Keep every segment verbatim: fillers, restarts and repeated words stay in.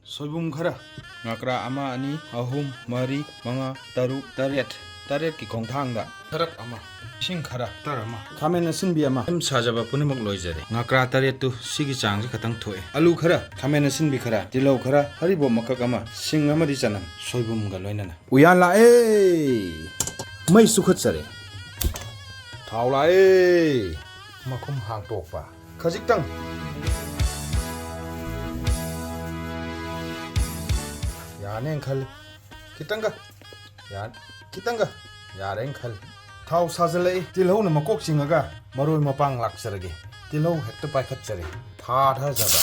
ꯁꯣꯏꯕꯨꯝ ꯈꯔ, ꯉꯀ꯭ꯔꯥ ꯑꯃ, ꯑꯅꯤ, ꯑꯍꯨꯝ, ꯃꯔꯤ, ꯃꯉꯥ, ꯇꯔꯨꯛ, ꯇꯔꯦꯠ, ꯇꯔꯦꯠꯀꯤ ꯈꯣꯡꯊꯥꯡꯗ ꯁꯔꯞ ꯑꯃ, ꯏꯁꯤꯡ ꯈꯔ, ꯇꯔ ꯑꯃ, ꯈꯥꯃꯦꯟ ꯑꯁꯤꯟꯕꯤ ꯑꯃ, ꯁꯦꯝ ꯁꯥꯖꯕ ꯄꯨꯝꯅꯃꯛ ꯂꯣꯏꯖꯔꯦ꯫ ꯉꯀ꯭ꯔꯥ ꯇꯔꯦꯠꯇꯨ ꯁꯤꯒꯤ ꯆꯥꯡꯁꯤ ꯈꯛꯇꯪ ꯊꯣꯛꯑꯦ꯫ ꯑꯂꯨ ꯈꯔ, ꯈꯥꯃꯦꯟ ꯑꯁꯤꯟꯕꯤ ꯈꯔ, ꯇꯤꯜꯍꯧ ꯈꯔ, ꯍꯔꯤꯕꯣꯞ ꯃꯀꯛ ꯑꯃ, ꯁꯤꯡ ꯑꯃꯗꯤ ꯆꯅꯝ, ꯁꯣꯏꯕꯨꯝꯒ ꯂꯣꯏꯅꯅ꯫ ꯎꯌꯥꯟ ꯂꯥꯛꯑꯦ! ꯃꯩ ꯆꯨꯈꯠꯆꯔꯦ꯫ ꯊꯥꯎ ꯂꯥꯛꯑꯦ! ꯃꯈꯨꯝ ꯍꯥꯡꯇꯣꯛꯄ꯫ ꯈꯖꯤꯛꯇꯪ꯫ ꯌꯥꯅꯦꯅ ꯈꯜꯂꯤ꯫ ꯈꯤꯇꯪꯒ꯫ ꯌꯥ-, ꯈꯤꯇꯪꯒ꯫ ꯌꯥꯔꯦꯅ ꯈꯜꯂꯤ꯫ ꯊꯥꯎ ꯁꯥꯖꯤꯜꯂꯛꯏ꯫ ꯇꯤꯜꯍꯧꯅ ꯃꯀꯣꯛ ꯆꯤꯡꯉꯒ ꯃꯔꯣꯏ ꯃꯄꯥꯡ ꯂꯥꯛꯆꯔꯒꯦ꯫ ꯇꯤꯜꯍꯧ ꯍꯦꯛꯇ ꯄꯥꯏꯈꯠꯆꯔꯦ꯫ ꯊꯥꯊꯖꯕ꯫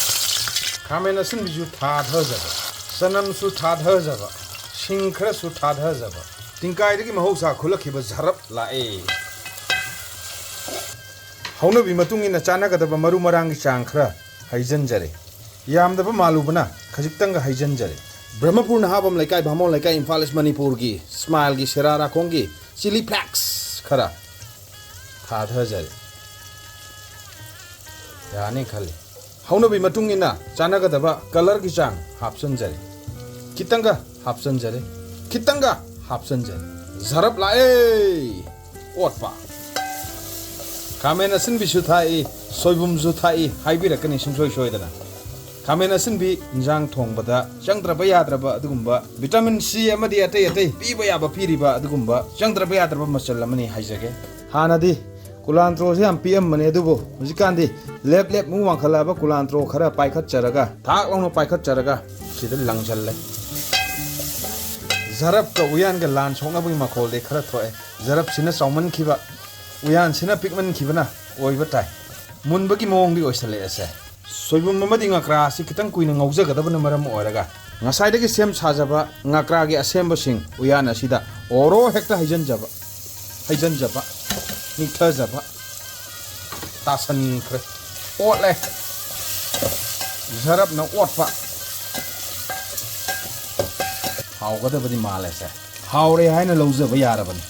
ꯈꯥꯃꯦꯟ ꯑꯁꯤꯟꯕꯤꯁꯨ ꯊꯥꯊꯖꯕ꯫ ꯆꯅꯝꯁꯨ ꯊꯥꯊꯖꯕ꯫ ꯁꯤꯡ ꯈꯔꯁꯨ ꯊꯥꯊꯖꯕ꯫ ꯇꯤꯡꯀꯥꯏꯗꯒꯤ ꯃꯍꯧꯁꯥ ꯈꯨꯠꯂꯛꯈꯤꯕ ꯖꯔꯞ ꯂꯥꯛꯑꯦ꯫ ꯍꯧꯅꯕꯤ ꯃꯇꯨꯡ ꯏꯟꯅ ꯆꯥꯟꯅꯒꯗꯕ ꯃꯔꯨ ꯃꯔꯥꯡꯒꯤ ꯆꯥꯡ ꯈꯔ ꯍꯩꯖꯤꯟꯖꯔꯦ꯫ ꯌꯥꯝꯗꯕ ꯃꯥꯜꯂꯨꯕꯅ ꯈꯖꯤꯛꯇꯪꯒ ꯍꯩꯖꯤꯟꯖꯔꯦ꯫ ꯕ꯭ꯔꯍ꯭ꯃꯄꯨꯔ ꯅꯍꯥꯕꯝ ꯂꯩꯀꯥꯏ, ꯚꯥꯃꯣꯟ ꯂꯩꯀꯥꯏ, ꯏꯝꯐꯥꯜ ꯏꯁ ꯃꯅꯤꯄꯨꯔꯒꯤ ꯁ꯭ꯃꯥꯏꯜꯒꯤ ꯁꯦꯔꯥ ꯔꯥꯈꯣꯡꯒꯤ ꯆꯤꯂꯤ ꯐ꯭ꯂꯦꯛꯁ ꯈꯔ ꯊꯥꯊꯖꯔꯦ꯫ ꯌꯥꯅꯤ ꯈꯜꯂꯤ꯫ ꯍꯧꯅꯕꯤ ꯃꯇꯨꯡ ꯏꯟꯅ ꯆꯥꯟꯅꯒꯗꯕ ꯀꯂꯔꯒꯤ ꯆꯥꯡ ꯍꯥꯞꯆꯤꯟꯖꯔꯦ꯫ ꯈꯤꯇꯪꯒ ꯍꯥꯞꯆꯤꯟꯖꯔꯦ꯫ ꯈꯤꯇꯪꯒ ꯍꯥꯞꯆꯤꯟꯖꯔꯦ꯫ ꯖꯔꯞ ꯂꯥꯛꯑꯦ! ꯑꯣꯠꯄ꯫ ꯈꯥꯃꯦꯟ ꯑꯁꯤꯟꯕꯤꯁꯨ ꯊꯥꯛꯏ, ꯁꯣꯏꯕꯨꯝꯁꯨ ꯊꯥꯛꯏ ꯍꯥꯏꯕꯤꯔꯛꯀꯅꯤ ꯁꯨꯡꯁꯣꯏ ꯁꯣꯏꯗꯅ꯫ ꯈꯥꯃꯦꯟ ꯑꯁꯤꯟꯕꯤ ꯏꯟꯖꯥꯡ ꯊꯣꯡꯕꯗ ꯆꯪꯗ꯭ꯔꯕ ꯌꯥꯗ꯭ꯔꯕ ꯑꯗꯨꯒꯨꯝꯕ vitamin C ꯑꯃꯗꯤ ꯑꯇꯩ ꯑꯇꯩ ꯄꯤꯕ ꯌꯥꯕ ꯄꯤꯔꯤꯕ ꯑꯗꯨꯒꯨꯝꯕ ꯆꯪꯗ꯭ꯔꯕ ꯌꯥꯗ꯭ꯔꯕ ꯃꯆꯜ ꯑꯃꯅꯤ ꯍꯥꯏꯖꯒꯦ꯫ ꯍꯥꯟꯅꯗꯤ ꯀꯨꯂꯥꯟꯇ꯭ꯔꯣꯁꯦ ꯌꯥꯝ ꯄꯤꯛꯑꯝꯕꯅꯦ, ꯑꯗꯨꯕꯨ ꯍꯧꯖꯤꯛꯀꯥꯟꯗꯤ ꯂꯦꯞ ꯂꯦꯞ ꯃꯨꯛ ꯋꯥꯡꯈꯠꯂꯛꯑꯕ ꯀꯨꯂꯥꯟꯇ꯭ꯔꯣ ꯈꯔ ꯄꯥꯏꯈꯠꯆꯔꯒ, ꯊꯥꯛ ꯂꯥꯎꯅ ꯄꯥꯏꯈꯠꯆꯔꯒ ꯁꯤꯗ ꯂꯪꯁꯜꯂꯦ꯫ ꯖꯔꯞꯀ ꯎꯌꯥꯟꯒ ꯂꯥꯟ ꯁꯣꯛꯅꯕꯒꯤ ꯃꯈꯣꯜꯗꯤ ꯈꯔ ꯊꯣꯛꯑꯦ꯫ ꯖꯔꯞꯁꯤꯅ ꯆꯥꯎꯃꯟꯈꯤꯕ, ꯎꯌꯥꯟꯁꯤꯅ ꯄꯤꯛꯃꯟꯈꯤꯕꯅ ꯑꯣꯏꯕ ꯇꯥꯏ꯫ ꯃꯨꯟꯕꯒꯤ ꯃꯑꯣꯡꯗꯤ ꯑꯣꯏꯁꯜꯂꯛꯑꯦꯁꯦ꯫ ꯁꯣꯏꯕꯨꯝ ꯑꯃꯗꯤ ꯉꯀ꯭ꯔꯥ ꯑꯁꯤ ꯈꯤꯇꯪ ꯀꯨꯏꯅ ꯉꯧꯖꯒꯗꯕꯅ ꯃꯔꯝ ꯑꯣꯏꯔꯒ, ꯉꯁꯥꯏꯗꯒꯤ ꯁꯦꯝ ꯁꯥꯖꯕ ꯉꯀ꯭ꯔꯥꯒꯤ ꯑꯁꯦꯝꯕꯁꯤꯡ ꯎꯌꯥꯟ ꯑꯁꯤꯗ ꯑꯣꯔꯣ ꯍꯦꯛꯇ ꯍꯩꯖꯤꯟꯖꯕ, ꯍꯩꯖꯤꯟꯖꯕ, ꯅꯤꯛꯊꯖꯕ, ꯇꯥꯁꯟꯈ꯭ꯔꯦ꯫ ꯑꯣꯠꯂꯦ꯫ ꯖꯔꯞꯅ ꯑꯣꯠꯄ꯫ ꯍꯥꯎꯒꯗꯕꯗꯤ ꯃꯥꯜꯂꯦꯁꯦ꯫ ꯍꯥꯎꯔꯦ ꯍꯥꯏꯅ ꯂꯧꯖꯕ ꯌꯥꯔꯕꯅꯤ꯫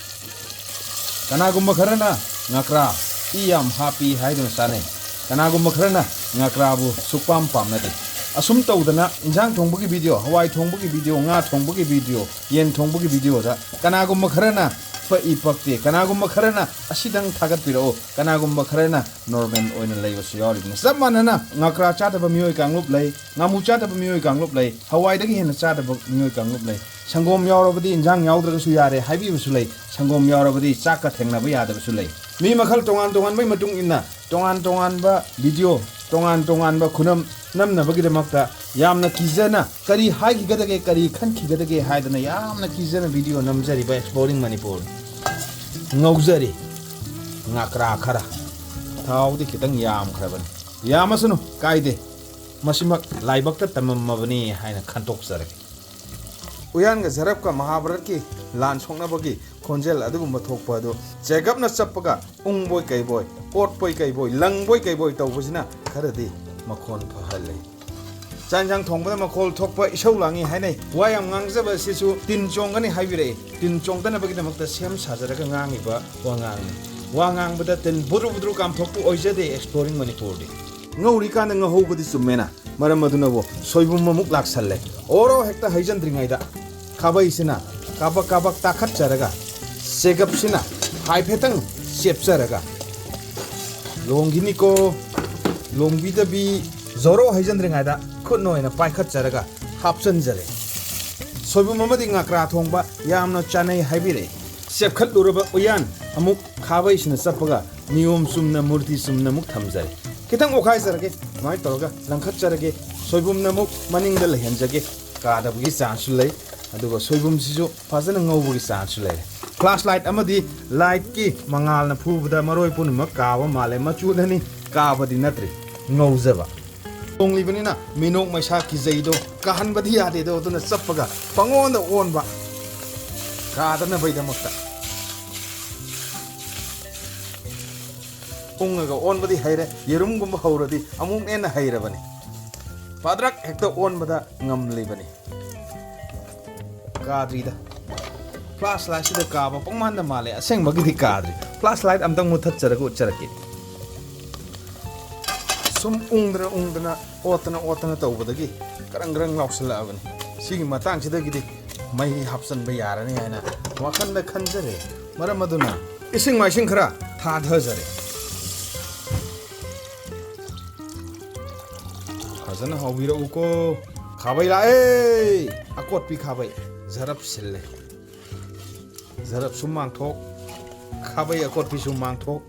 ꯀꯅꯥꯒꯨꯝꯕ ꯈꯔꯅ ꯉꯀ꯭ꯔꯥ ꯏ ꯌꯥꯝ ꯍꯥꯞꯄꯤ ꯍꯥꯏꯗꯨꯅ ꯆꯥꯅꯩ꯫ ꯀꯅꯥꯒꯨꯝꯕ ꯈꯔꯅ ꯉꯀ꯭ꯔꯥꯕꯨ ꯁꯨꯛꯄꯥꯝ ꯄꯥꯝꯅꯗꯦ꯫ ꯑꯁꯨꯝ ꯇꯧꯗꯅ ꯏꯟꯖꯥꯡ ꯊꯣꯡꯕꯒꯤ ꯚꯤꯗꯤꯑꯣ, ꯍꯋꯥꯏ ꯊꯣꯡꯕꯒꯤ ꯚꯤꯗꯤꯑꯣ, ꯉꯥ ꯊꯣꯡꯕꯒꯤ ꯚꯤꯗꯤꯑꯣ, ꯌꯦꯟ ꯊꯣꯡꯕꯒꯤ ꯚꯤꯗꯤꯑꯣꯗ ꯀꯅꯥꯒꯨꯝꯕ ꯈꯔꯅ ꯄꯛꯏ ꯄꯛꯇꯦ, ꯀꯅꯥꯒꯨꯝꯕ ꯈꯔꯅ ꯑꯁꯤꯗꯪ ꯊꯥꯒꯠꯄꯤꯔꯛꯎ, ꯀꯅꯥꯒꯨꯝꯕ ꯈꯔꯅ ꯅꯣꯔꯃꯦꯜ ꯑꯣꯏꯅ ꯂꯩꯕꯁꯨ ꯌꯥꯎꯔꯤꯕꯅꯤ꯫ ꯆꯞ ꯃꯥꯟꯅꯅ ꯉꯀ꯭ꯔꯥ ꯆꯥꯗꯕ ꯃꯤꯑꯣꯏ ꯀꯥꯡꯂꯨꯞ ꯂꯩ, ꯉꯥꯃꯨ ꯆꯥꯗꯕ ꯃꯤꯑꯣꯏ ꯀꯥꯡꯂꯨꯞ ꯂꯩ, ꯍꯋꯥꯏꯗꯒꯤ ꯍꯦꯟꯅ ꯆꯥꯗꯕ ꯃꯤꯑꯣꯏ ꯀꯥꯡꯂꯨꯞ ꯂꯩ꯫ ꯁꯪꯒꯣꯝ ꯌꯥꯎꯔꯕꯗꯤ ꯏꯟꯖꯥꯡ ꯌꯥꯎꯗ꯭ꯔꯒꯁꯨ ꯌꯥꯔꯦ ꯍꯥꯏꯕꯤꯕꯁꯨ ꯂꯩ, ꯁꯪꯒꯣꯝ ꯌꯥꯎꯔꯕꯗꯤ ꯆꯥꯛꯀ ꯊꯦꯡꯅꯕ ꯌꯥꯗꯕꯁꯨ ꯂꯩ꯫ ꯃꯤ ꯃꯈꯜ ꯇꯣꯉꯥꯟ ꯇꯣꯉꯥꯟꯕꯒꯤ ꯃꯇꯨꯡ ꯏꯟꯅ ꯇꯣꯉꯥꯟ ꯇꯣꯉꯥꯟꯕ ꯚꯤꯗꯤꯑꯣ, ꯇꯣꯉꯥꯟ ꯇꯣꯉꯥꯟꯕ ꯈꯨꯅꯝ ꯅꯝꯅꯕꯒꯤꯗꯃꯛꯇ ꯌꯥꯝꯅ ꯀꯤꯖꯅ ꯀꯔꯤ ꯍꯥꯏꯈꯤꯒꯗꯒꯦ, ꯀꯔꯤ ꯈꯟꯈꯤꯒꯗꯒꯦ ꯍꯥꯏꯗꯅ ꯌꯥꯝꯅ ꯀꯤꯖꯅ ꯚꯤꯗꯤꯑꯣ ꯅꯝꯖꯔꯤꯕ Exploring Manipur꯫ ꯉꯧꯖꯔꯤ ꯉꯀ꯭ꯔꯥ ꯈꯔ꯫ ꯊꯥꯎꯗꯤ ꯈꯤꯇꯪ ꯌꯥꯝꯈ꯭ꯔꯕꯅꯤ꯫ ꯌꯥꯝꯃꯁꯅꯨ, ꯀꯥꯏꯗꯦ꯫ ꯃꯁꯤꯃꯛ ꯂꯥꯏꯕꯛꯇ ꯇꯝꯃꯝꯃꯕꯅꯤ ꯍꯥꯏꯅ ꯈꯟꯇꯣꯛꯆꯔꯒꯦ꯫ ꯎꯌꯥꯟꯒ ꯖꯔꯞꯀ ꯃꯍꯥꯚꯥꯔꯠꯀꯤ ꯂꯥꯟ ꯁꯣꯛꯅꯕꯒꯤ ꯈꯣꯟꯖꯦꯜ ꯑꯗꯨꯒꯨꯝꯕ ꯊꯣꯛꯄ ꯑꯗꯨ ꯖꯦꯀꯕꯅ ꯆꯞꯄꯒ ꯎꯪꯕꯣꯏ ꯀꯩꯕꯣꯏ, ꯑꯣꯠꯄꯣꯏ ꯀꯩꯕꯣꯏ, ꯂꯪꯕꯣꯏ ꯀꯩꯕꯣꯏ ꯇꯧꯕꯁꯤꯅ ꯈꯔꯗꯤ ꯃꯈꯣꯟ ꯐꯍꯜꯂꯤ꯫ ꯆꯥꯛ ꯏꯟꯁꯥꯡ ꯊꯣꯡꯕꯗ ꯃꯈꯣꯜ ꯊꯣꯛꯄ ꯏꯁꯧ ꯂꯥꯡꯉꯤ ꯍꯥꯏꯅꯩ꯫ ꯋꯥ ꯌꯥꯝ ꯉꯥꯡꯖꯕ ꯑꯁꯤꯁꯨ ꯇꯤꯟ ꯆꯣꯡꯒꯅꯤ ꯍꯥꯏꯕꯤꯔꯛꯏ꯫ ꯇꯤꯟ ꯆꯣꯡꯗꯅꯕꯒꯤꯗꯃꯛꯇ ꯁꯦꯝ ꯁꯥꯖꯔꯒ ꯉꯥꯡꯉꯤꯕ ꯋꯥꯉꯥꯡꯅꯤ꯫ ꯋꯥ ꯉꯥꯡꯕꯗ ꯇꯤꯟ ꯕꯨꯗ꯭ꯔꯨ ꯕꯨꯗ꯭ꯔꯨ ꯀꯥꯝꯊꯣꯛꯄ ꯑꯣꯏꯖꯗꯦ Exploring Manipurꯗꯤ꯫ ꯉꯧꯔꯤꯀꯥꯟꯗ ꯉꯧꯍꯧꯕꯗꯤ ꯆꯨꯝꯃꯦꯅ, ꯃꯔꯝ ꯑꯗꯨꯅꯕꯨ ꯁꯣꯏꯕꯨꯝ ꯑꯃꯨꯛ ꯂꯥꯛꯁꯜꯂꯦ꯫ ꯑꯣꯔꯣ ꯍꯦꯛꯇ ꯍꯩꯖꯤꯟꯗ꯭ꯔꯤꯉꯩꯗ ꯈꯥꯕꯩꯁꯤꯅ ꯀꯥꯕꯛ ꯀꯥꯕꯛ ꯇꯥꯈꯠꯆꯔꯒ, ꯆꯦꯒꯞꯁꯤꯅ ꯍꯥꯏꯐꯦꯠꯇꯪ ꯆꯦꯞꯆꯔꯒ, ꯂꯣꯡꯈꯤꯅꯤꯀꯣ, ꯂꯣꯡꯕꯤꯗꯕꯤ, ꯖꯣꯔꯣ ꯍꯩꯖꯤꯟꯗ꯭ꯔꯤꯉꯩꯗ ꯈꯨꯠꯅ ꯑꯣꯏꯅ ꯄꯥꯏꯈꯠꯆꯔꯒ ꯍꯥꯞꯆꯤꯟꯖꯔꯦ꯫ ꯁꯣꯏꯕꯨꯝ ꯑꯃꯗꯤ ꯉꯀ꯭ꯔꯥ ꯊꯣꯡꯕ ꯌꯥꯝꯅ ꯆꯥꯅꯩ ꯍꯥꯏꯕꯤꯔꯛꯏ꯫ ꯆꯦꯞꯈꯠꯂꯨꯔꯕ ꯎꯌꯥꯟ ꯑꯃꯨꯛ ꯈꯥꯕꯩꯁꯤꯅ ꯆꯞꯄꯒ ꯅꯤꯌꯣꯝ ꯆꯨꯝꯅ, ꯃꯨꯔꯇꯤ ꯆꯨꯝꯅ ꯑꯃꯨꯛ ꯊꯝꯖꯔꯦ꯫ ꯈꯤꯇꯪ ꯑꯣꯠꯈꯥꯏꯖꯔꯒꯦ, ꯑꯗꯨꯃꯥꯏꯅ ꯇꯧꯔꯒ ꯂꯪꯈꯠꯆꯔꯒꯦ꯫ ꯁꯣꯏꯕꯨꯝꯅ ꯑꯃꯨꯛ ꯃꯅꯤꯡꯗ ꯂꯩꯍꯟꯖꯒꯦ꯫ ꯀꯥꯗꯕꯒꯤ ꯆꯥꯟꯁꯁꯨ ꯂꯩ꯫ ꯑꯗꯨꯒ ꯁꯣꯏꯕꯨꯝꯁꯤꯁꯨ ꯐꯖꯅ ꯉꯧꯕꯒꯤ ꯆꯥꯟꯁꯁꯨ ꯂꯩꯔꯦ꯫ ꯐ꯭ꯂꯥꯁ ꯂꯥꯏꯠ ꯑꯃꯗꯤ ꯂꯥꯏꯠꯀꯤ ꯃꯉꯥꯜꯅ ꯐꯨꯕꯗ ꯃꯔꯣꯏ ꯄꯨꯝꯅꯃꯛ ꯀꯥꯕ ꯃꯥꯜꯂꯦ꯫ ꯃꯆꯨꯗꯅꯤ, ꯀꯥꯕꯗꯤ ꯅꯠꯇ꯭ꯔꯤ, ꯉꯧꯖꯕ꯫ ꯊꯣꯡꯂꯤꯕꯅꯤꯅ ꯃꯤꯅꯣꯛ ꯃꯩꯁꯥ ꯀꯤꯖꯩꯗꯣ, ꯀꯥꯍꯟꯕꯗꯤ ꯌꯥꯗꯦꯗꯣ, ꯑꯗꯨꯅ ꯆꯞꯄꯒ ꯄꯪꯑꯣꯟꯗ ꯑꯣꯟꯕ, ꯀꯥꯗꯅꯕꯒꯤꯗꯃꯛꯇ꯫ ꯎꯪꯉꯒ ꯑꯣꯟꯕꯗꯤ ꯍꯩꯔꯦ, ꯌꯦꯔꯨꯝꯒꯨꯝꯕ ꯍꯧꯔꯗꯤ ꯑꯃꯨꯛ ꯍꯦꯟꯅ ꯍꯩꯔꯕꯅꯤ꯫ ꯄꯥꯗ꯭ꯔꯛ ꯍꯦꯛꯇ ꯑꯣꯟꯕꯗ ꯉꯝꯂꯤꯕꯅꯤ꯫ ꯀꯥꯗ꯭ꯔꯤꯗ꯫ ꯐ꯭ꯂꯥꯁ ꯂꯥꯏꯠꯁꯤꯗ ꯀꯥꯕ ꯄꯪꯃꯥꯟꯗ ꯃꯥꯜꯂꯦ, ꯑꯁꯦꯡꯕꯒꯤꯗꯤ ꯀꯥꯗ꯭ꯔꯤ꯫ ꯐ꯭ꯂꯥꯁ ꯂꯥꯏꯠ ꯑꯝꯇꯪ ꯃꯨꯠꯊꯠꯆꯔꯒ ꯎꯠꯆꯔꯛꯀꯦ꯫ ꯁꯨꯝ ꯎꯪꯗꯅ ꯎꯪꯗꯅ, ꯑꯣꯠꯇꯅ ꯑꯣꯠꯇꯅ ꯇꯧꯕꯗꯒꯤ ꯀꯔꯪ ꯀꯔꯪ ꯂꯥꯎꯁꯜꯂꯛꯑꯕꯅꯤ꯫ ꯁꯤꯒꯤ ꯃꯇꯥꯡꯁꯤꯗꯒꯤꯗꯤ ꯃꯍꯤ ꯍꯥꯞꯆꯟꯕ ꯌꯥꯔꯅꯤ ꯍꯥꯏꯅ ꯋꯥꯈꯜꯗ ꯈꯟꯖꯔꯦ꯫ ꯃꯔꯝ ꯑꯗꯨꯅ ꯏꯁꯤꯡ ꯃꯥꯏꯁꯤꯡ ꯈꯔ ꯊꯥꯊꯖꯔꯦ꯫ ꯐꯖꯅ ꯍꯧꯕꯤꯔꯛꯎꯀꯣ꯫ ꯈꯥꯕꯩ ꯂꯥꯛꯑꯦ꯫ ꯑꯀꯣꯠꯄꯤ ꯈꯥꯕꯩ꯫ ꯖꯔꯞ ꯁꯤꯜꯂꯦ꯫ ꯖꯔꯞꯁꯨ ꯃꯥꯡꯊꯣꯛ, ꯈꯥꯕꯩ ꯑꯀꯣꯠꯄꯤꯁꯨ ꯃꯥꯡꯊꯣꯛ꯫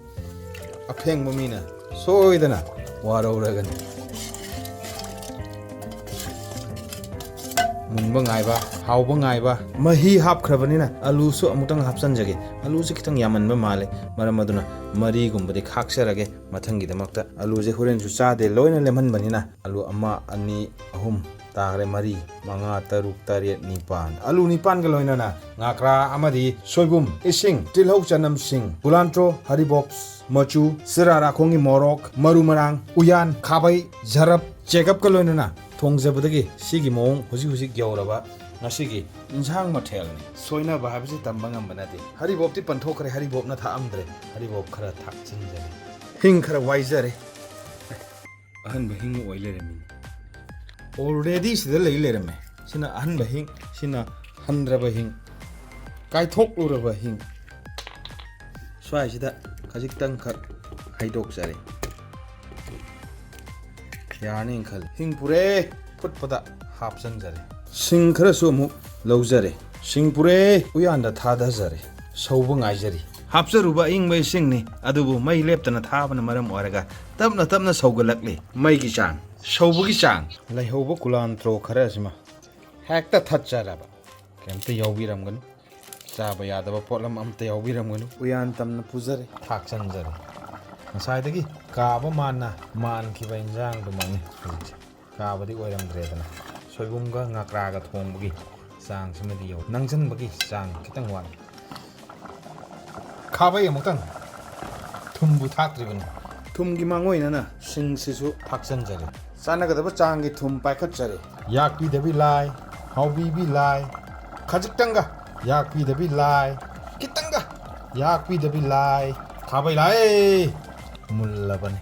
ꯑꯐꯦꯡꯕ ꯃꯤꯅ ꯁꯣꯏꯗꯅ ꯋꯥꯔꯧꯔꯒꯅꯤ꯫ ꯃꯨꯟꯕ ꯉꯥꯏꯕ, ꯍꯥꯎꯕ ꯉꯥꯏꯕ꯫ ꯃꯍꯤ ꯍꯥꯞꯈ꯭ꯔꯕꯅꯤꯅ ꯑꯂꯨꯁꯨ ꯑꯃꯨꯛꯇꯪ ꯍꯥꯞꯆꯟꯖꯒꯦ꯫ ꯑꯂꯨꯁꯦ ꯈꯤꯇꯪ ꯌꯥꯝꯃꯟꯕ ꯃꯥꯜꯂꯦ, ꯃꯔꯝ ꯑꯗꯨꯅ ꯃꯔꯤꯒꯨꯝꯕꯗꯤ ꯈꯥꯛꯆꯔꯒꯦ ꯃꯊꯪꯒꯤꯗꯃꯛꯇ꯫ ꯑꯂꯨꯁꯦ ꯍꯣꯔꯦꯟꯁꯨ ꯆꯥꯗꯦ, ꯂꯣꯏꯅ ꯂꯦꯝꯍꯟꯕꯅꯤꯅ꯫ ꯑꯂꯨ ꯑꯃ, ꯑꯅꯤ, ꯑꯍꯨꯝ ꯇꯥꯈ꯭ꯔꯦ, ꯃꯔꯤ, ꯃꯉꯥ, ꯇꯔꯨꯛ, ꯇꯔꯦꯠ, ꯅꯤꯄꯥꯟ꯫ ꯑꯂꯨ ꯅꯤꯄꯥꯟꯒ ꯂꯣꯏꯅꯅ ꯉꯥꯀ꯭ꯔꯥ ꯑꯃꯗꯤ ꯁꯣꯏꯕꯨꯝ, ꯏꯁꯤꯡ, ꯇꯤꯜꯍꯧ, ꯆꯅꯝꯁꯤꯡ, ꯀꯨꯂꯥꯟꯇ꯭ꯔꯣ, ꯍꯔꯤꯕꯣꯞ, ꯃꯆꯨ, ꯁꯤꯔꯥ ꯔꯥꯈꯣꯡꯒꯤ ꯃꯣꯔꯣꯛ, ꯃꯔꯨ ꯃꯔꯥꯡ, ꯎꯌꯥꯟ, ꯈꯥꯕꯩ, ꯖꯔꯞ, ꯆꯦꯒꯞꯀ ꯂꯣꯏꯅꯅ ꯊꯣꯡꯖꯕꯗꯒꯤ ꯁꯤꯒꯤ ꯃꯑꯣꯡ ꯍꯧꯖꯤꯛ ꯍꯧꯖꯤꯛ ꯌꯧꯔꯕ ꯉꯁꯤꯒꯤ ꯏꯟꯁꯥꯡ ꯃꯊꯦꯜꯅꯤ꯫ ꯁꯣꯏꯅꯕ ꯍꯥꯏꯕꯁꯤ ꯇꯝꯕ ꯉꯝꯕ ꯅꯠꯇꯦ꯫ ꯍꯔꯤꯕꯣꯞꯇꯤ ꯄꯟꯊꯣꯛꯈ꯭ꯔꯦ, ꯍꯔꯤꯕꯣꯞꯅ ꯊꯥꯛꯑꯝꯗ꯭ꯔꯦ꯫ ꯍꯔꯤꯕꯣꯞ ꯈꯔ ꯊꯥꯛꯆꯤꯟꯖꯔꯦ꯫ ꯍꯤꯡ ꯈꯔ ꯋꯥꯏꯖꯔꯦ꯫ ꯑꯍꯟꯕ ꯍꯤꯡ ꯑꯣꯏ ꯂꯩꯔꯝꯃꯤꯅꯦ꯫ Already ꯁꯤꯗ ꯂꯩ ꯂꯩꯔꯝꯃꯦ꯫ ꯁꯤꯅ ꯑꯍꯟꯕ ꯍꯤꯡ, ꯁꯤꯅ ꯍꯟꯗ꯭ꯔꯕ ꯍꯤꯡ, ꯀꯥꯏꯊꯣꯛꯂꯨꯔꯕ ꯍꯤꯡ꯫ ꯁ꯭ꯋꯥꯏꯁꯤꯗ ꯈꯖꯤꯛꯇꯪꯈꯛ ꯍꯩꯗꯣꯛꯆꯔꯦ꯫ ꯌꯥꯔꯅꯤ ꯈꯜꯂꯤ꯫ ꯍꯤꯡ ꯄꯨꯔꯦ, ꯐꯨꯠꯄꯗ ꯍꯥꯞꯆꯟꯖꯔꯦ꯫ ꯁꯤꯡ ꯈꯔꯁꯨ ꯑꯃꯨꯛ ꯂꯧꯖꯔꯦ꯫ ꯁꯤꯡ ꯄꯨꯔꯦ, ꯎꯌꯥꯟꯗ ꯊꯥꯗꯖꯔꯦ꯫ ꯁꯧꯕ ꯉꯥꯏꯖꯔꯤ꯫ ꯍꯥꯞꯆꯔꯨꯕ ꯑꯏꯪꯕ ꯏꯁꯤꯡꯅꯤ, ꯑꯗꯨꯕꯨ ꯃꯩ ꯂꯦꯞꯇꯅ ꯊꯥꯕꯅ ꯃꯔꯝ ꯑꯣꯏꯔꯒ ꯇꯞꯅ ꯇꯞꯅ ꯁꯧꯒꯠꯂꯛꯂꯤ꯫ ꯃꯩꯒꯤ ꯆꯥꯡ, ꯁꯧꯕꯒꯤ ꯆꯥꯡ꯫ ꯂꯩꯍꯧꯕ ꯀꯨꯂꯥꯟꯇ꯭ꯔꯣ ꯈꯔ ꯑꯁꯤꯃ ꯍꯦꯛꯇ ꯊꯠꯆꯔꯕ꯫ ꯀꯩꯝꯇ ꯌꯥꯎꯕꯤꯔꯝꯒꯅꯨ꯫ ꯆꯥꯕ ꯌꯥꯗꯕ ꯄꯣꯠꯂꯝ ꯑꯝꯇ ꯌꯥꯎꯕꯤꯔꯝꯒꯅꯨ꯫ ꯎꯌꯥꯟ ꯇꯝꯅ ꯄꯨꯖꯔꯦ, ꯊꯥꯛꯆꯟꯖꯔꯦ꯫ ꯉꯁꯥꯏꯗꯒꯤ ꯀꯥꯕ ꯃꯥꯟꯅ ꯃꯥꯟꯈꯤꯕ ꯏꯟꯖꯥꯡꯗꯨꯃꯛꯅꯤ ꯍꯧꯖꯤꯛꯁꯦ꯫ ꯀꯥꯕꯗꯤ ꯑꯣꯏꯔꯝꯗ꯭ꯔꯦꯗꯅ꯫ ꯁꯣꯏꯕꯨꯝꯒ ꯉꯥꯀ꯭ꯔꯥꯒ ꯊꯣꯡꯕꯒꯤ ꯆꯥꯡꯁꯤꯃꯗꯤ ꯌꯧ-, ꯅꯪꯁꯤꯟꯕꯒꯤ ꯆꯥꯡ ꯈꯤꯇꯪ ꯋꯥꯠꯂꯤ꯫ ꯈꯥꯕꯩ ꯑꯃꯨꯛꯇꯪ꯫ ꯊꯨꯝꯕꯨ ꯊꯥꯛꯇ꯭ꯔꯤꯕꯅꯤ꯫ ꯊꯨꯝꯒꯤ ꯃꯥꯡꯑꯣꯏꯅꯅ ꯁꯤꯡꯁꯤꯁꯨ ꯊꯥꯛꯆꯟꯖꯔꯦ꯫ ꯆꯥꯟꯅꯒꯗꯕ ꯆꯥꯡꯒꯤ ꯊꯨꯝ ꯄꯥꯏꯈꯠꯆꯔꯦ꯫ ꯌꯥꯛꯄꯤꯗꯕꯤ ꯂꯥꯏ, ꯍꯥꯎꯕꯤꯕꯤ ꯂꯥꯏ, ꯈꯖꯤꯛꯇꯪꯒ ꯌꯥꯛꯄꯤꯗꯕꯤ ꯂꯥꯏ, ꯈꯤꯇꯪꯒ ꯌꯥꯛꯄꯤꯗꯕꯤ ꯂꯥꯏ꯫ ꯈꯥꯕꯩ ꯂꯥꯏ꯫ ꯃꯨꯜꯂꯕꯅꯤ꯫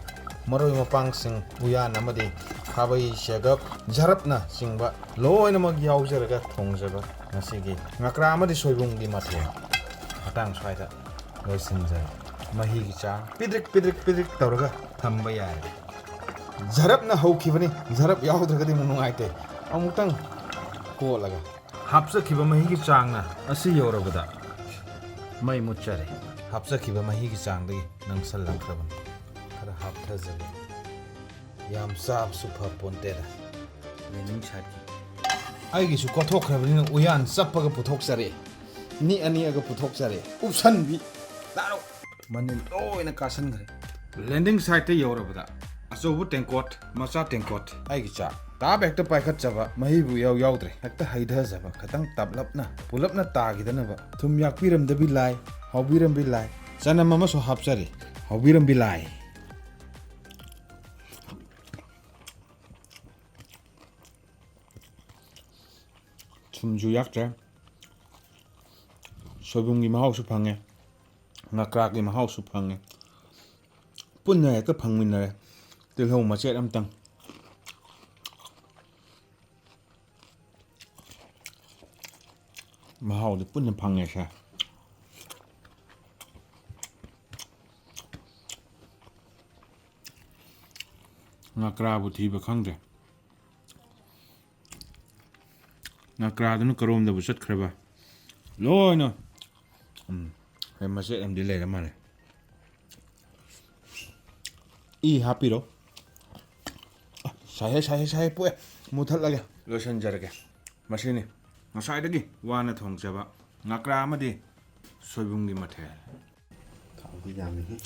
ꯃꯔꯣꯏ ꯃꯄꯥꯡꯁꯤꯡ, ꯎꯌꯥꯟ ꯑꯃꯗꯤ ꯈꯥꯕꯩ, ꯆꯦꯒꯞ, ꯖꯔꯞꯅꯆꯤꯡꯕ ꯂꯣꯏꯅꯃꯛ ꯌꯥꯎꯖꯔꯒ ꯊꯣꯡꯖꯕ ꯉꯁꯤꯒꯤ ꯉꯀ꯭ꯔꯥ ꯑꯃꯗꯤ ꯁꯣꯏꯕꯨꯝꯒꯤ ꯃꯊꯦꯜ ꯃꯇꯥꯡ ꯁ꯭ꯋꯥꯏꯗ ꯂꯣꯏꯁꯤꯟꯖꯔꯦ꯫ ꯃꯍꯤꯒꯤ ꯆꯥꯡ ꯄꯤꯗ꯭ꯔꯤꯛ ꯄꯤꯗ꯭ꯔꯤꯛ ꯄꯤꯗ꯭ꯔꯤꯛ ꯇꯧꯔꯒ ꯊꯝꯕ ꯌꯥꯔꯦ꯫ ꯖꯔꯞꯅ ꯍꯧꯈꯤꯕꯅꯤ, ꯖꯔꯞ ꯌꯥꯎꯗ꯭ꯔꯒꯗꯤ ꯑꯃꯨꯛ ꯅꯨꯡꯉꯥꯏꯇꯦ꯫ ꯑꯃꯨꯛꯇꯪ ꯀꯣꯠꯂꯒ ꯍꯥꯞꯆꯈꯤꯕ ꯃꯍꯤꯒꯤ ꯆꯥꯡꯅ ꯑꯁꯤ ꯌꯧꯔꯕꯗ ꯃꯩ ꯃꯨꯠꯆꯔꯦ꯫ ꯍꯥꯞꯆꯈꯤꯕ ꯃꯍꯤꯒꯤ ꯆꯥꯡꯗꯒꯤ ꯅꯪꯁꯜꯂꯛꯈ꯭ꯔꯕꯅꯤ꯫ ꯈꯔ ꯍꯥꯞꯊꯖꯒꯦ꯫ ꯌꯥꯝ ꯆꯥꯕꯁꯨ ꯐꯄꯣꯟꯇꯦꯗ꯫ ꯂꯦꯟꯗꯤꯡ ꯁꯥꯏꯠꯀꯤ꯫ ꯑꯩꯒꯤꯁꯨ ꯀꯣꯠꯊꯣꯛꯈ꯭ꯔꯕꯅꯤꯅ ꯎꯌꯥꯟ ꯆꯞꯄꯒ ꯄꯨꯊꯣꯛꯆꯔꯦ꯫ ꯅꯤꯛꯑ ꯅꯤꯛꯑꯒ ꯄꯨꯊꯣꯛꯆꯔꯦ꯫ ꯎꯞꯁꯟꯕꯤ꯫ ꯂꯥꯛꯑꯣ꯫ ꯃꯅꯤꯜ ꯂꯣꯏꯅ ꯀꯥꯁꯟꯈ꯭ꯔꯦ꯫ ꯂꯦꯟꯗꯤꯡ ꯁꯥꯏꯠꯇ ꯌꯧꯔꯕꯗ ꯑꯆꯧꯕ ꯇꯦꯡꯀꯣꯠ, ꯃꯆꯥ ꯇꯦꯡꯀꯣꯠ, ꯑꯩꯒꯤ ꯆꯥꯛ꯫ ꯇꯥꯕ ꯍꯦꯛꯇ ꯄꯥꯏꯈꯠꯆꯕ, ꯃꯍꯤꯕꯨ ꯏꯌꯥꯎ ꯌꯥꯎꯗ꯭ꯔꯦ꯫ ꯍꯦꯛꯇ ꯍꯩꯊꯖꯕ, ꯈꯤꯇꯪ ꯇꯞꯂꯞꯅ, ꯄꯨꯂꯞꯅ ꯇꯥꯈꯤꯗꯅꯕ꯫ ꯊꯨꯝ ꯌꯥꯛꯄꯤꯔꯝꯗꯕꯤ ꯂꯥꯏ, ꯍꯥꯎꯕꯤꯔꯝꯕꯤ ꯂꯥꯏ꯫ ꯆꯅꯝ ꯑꯃꯁꯨ ꯍꯥꯞꯆꯔꯤ, ꯍꯥꯎꯕꯤꯔꯝꯕꯤ ꯂꯥꯏ꯫ ꯊꯨꯝꯁꯨ ꯌꯥꯛꯇ꯭ꯔꯦ꯫ ꯁꯣꯏꯕꯨꯝꯒꯤ ꯃꯍꯥꯎꯁꯨ ꯐꯪꯉꯦ, ꯉꯀ꯭ꯔꯥꯒꯤ ꯃꯍꯥꯎꯁꯨ ꯐꯪꯉꯦ, ꯄꯨꯟꯅ ꯍꯦꯛꯇ ꯐꯪꯃꯤꯟꯅꯔꯦ꯫ ꯇꯤꯜꯍꯧ ꯃꯆꯦꯠ ꯑꯝꯇꯪ꯫ ꯃꯍꯥꯎꯗꯤ ꯄꯨꯟꯅ ꯐꯪꯉꯦꯁꯦ꯫ ꯉꯀ꯭ꯔꯥꯕꯨ ꯊꯤꯕ ꯈꯪꯗ꯭ꯔꯦ꯫ ꯉꯀ꯭ꯔꯥꯗꯨꯅ ꯀꯔꯣꯝꯗꯕꯨ ꯆꯠꯈ꯭ꯔꯕ? ꯂꯣꯏꯅ꯫ ꯎꯝ, ꯑꯩ ꯃꯆꯦꯠ ꯑꯃꯗꯤ ꯂꯩꯔ ꯃꯥꯜꯂꯦ꯫ ꯏ ꯍꯥꯞꯄꯤꯔꯣ꯫ ꯑ, ꯁꯥꯏꯍꯦ, ꯁꯥꯏꯍꯦ, ꯁꯥꯏꯍꯦ, ꯄꯣꯛꯑꯦ꯫ ꯃꯨꯊꯠꯂꯒꯦ, ꯂꯣꯏꯁꯤꯟꯖꯔꯒꯦ꯫ ꯃꯁꯤꯅꯤ ꯉꯁꯥꯏꯗꯒꯤ ꯋꯥꯅ ꯊꯣꯡꯖꯕ ꯉꯀ꯭ꯔꯥ ꯑꯃꯗꯤ ꯁꯣꯏꯕꯨꯝꯒꯤ ꯃꯊꯦꯜ꯫ ꯊꯥꯎꯗꯤ ꯌꯥꯝꯃꯤꯍꯦ꯫